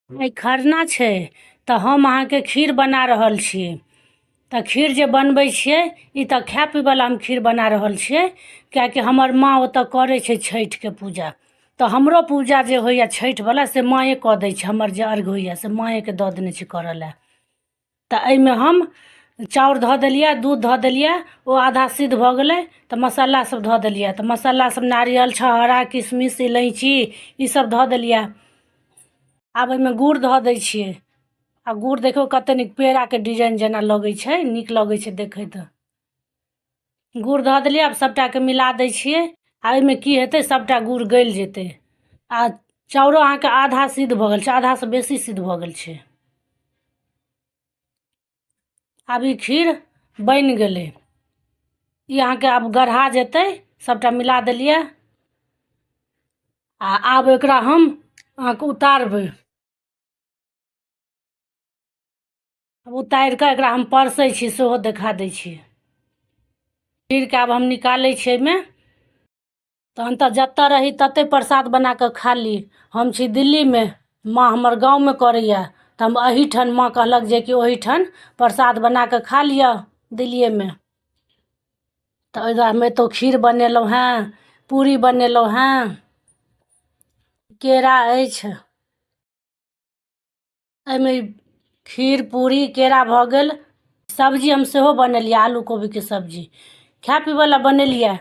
आइ खरना छै तऽ हम अहाँके खीर बना रहल छी। तऽ खीर जे बनबै छियै ई तऽ खाय पीबऽवला हम खीर बना रहल छियै, किएकि हमर माँ ओतऽ करै छै छठिके पूजा। तऽ हमरो पूजा जे होइए छठिवला से माँए कऽ दै छै। हमर जे अर्घ होइए से माँएके दऽ देने छै करऽ लए। तऽ एहिमे हम चाउर धऽ देलियै, दूध धऽ देलियै, ओ आधा सिद्ध भऽ गेलै तऽ मसाला सब धऽ देलियै। तऽ मसाला सब नारियल, छहोरा, किशमिश, इलायची ई सब धऽ देलियै। आब एहिमे गुड़ धऽ दै छियै। आ गुड़ देखियौ कते नीक पेड़ाके डिजाइन जेना लगै छै, नीक लगै छै देखैत। गुड़ धऽ देलियै, आब सबटाके मिला दै छियै। आ एहिमे की हेतै, सबटा गुड़ गलि जेतै। आ चाउरो अहाँके आधा सिद्ध भऽ गेल छै, आधासँ बेसी सिद्ध भऽ गेल छै। आब ई खीर बनि गेलै। ई अहाँके आब गढ़ा जेतै। सबटा मिला देलियै आ आब एकरा हम अहाँके उतारबै। आब उतारि कऽ एकरा हम परसै छी, सेहो देखा दै छी। खीरके आब हम निकालै छी एहिमे। तहन तऽ जतऽ रही ततहि प्रसाद बना कऽ खा ली। हम छी दिल्लीमे, माँ हमर गाँवमे करैए, तऽ हम एहिठाम माँ कहलक जेकि ओहिठाम प्रसाद बना कऽ खा लिअ दिल्लिएमे। तऽ ओहि दुआरे हम एतऽ खीर बनेलहुँ हेँ, पूरी बनेलहुँ हेँ, केरा अछि एहिमे। खीर, पूरी, केरा भऽ गेल। सब्जी हम सेहो बनेलियै, आलू कोबीके सब्जी खाय पीबै लए बनेलियै।